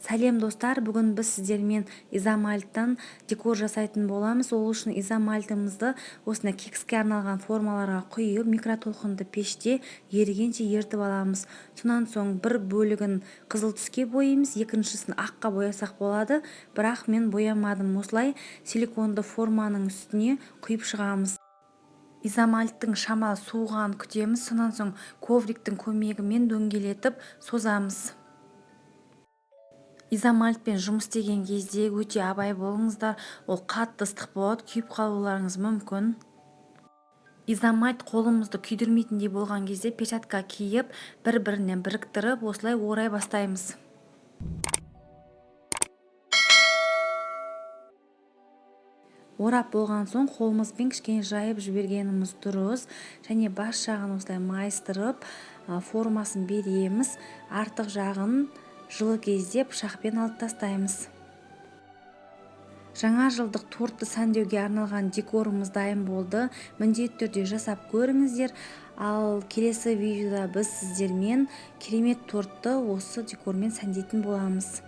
Сәлем, достар! Бүгін біз сіздермен изомальттан декор жасайтын боламыз. Ол үшін изомальтымызды осындай кекске арналған формаларға құйып, микротолқынды пеште ерігенше ерітіп аламыз. Сонан соң бір бөлігін қызыл түске бояймыз, екіншісін аққа боясақ болады, бірақ мен боямадым. Осылай силиконды форманың үстіне құйып шығамыз. Изомальттың шамалы суығанын күтеміз. Сонан соң ковриктің көмегімен дөңгелетіп созамыз. Изомальтпен жұмыс істеген кезде өте абай болыңыздар, ол қатты ыстық болады, күйіп қалуларыңыз мүмкін. Изомальт қолымызды күйдірмейтіндей болған кезде перчатка киіп, бір-біріне біріктіріп, осылай орай бастаймыз. Орап болған соң қолымызбен кішкене жайып жібергеніміз дұрыс. Және бас жағын осылай майыстырып, формасын береміз. Артық жағын жылы кезде пышақпен алып тастаймыз. Жаңа жылдық тортты сәндеуге арналған декорымыз дайын болды. Міндетті түрде жасап көріңіздер. Ал келесі видеода біз сіздермен керемет тортты осы декормен сәндейтін боламыз.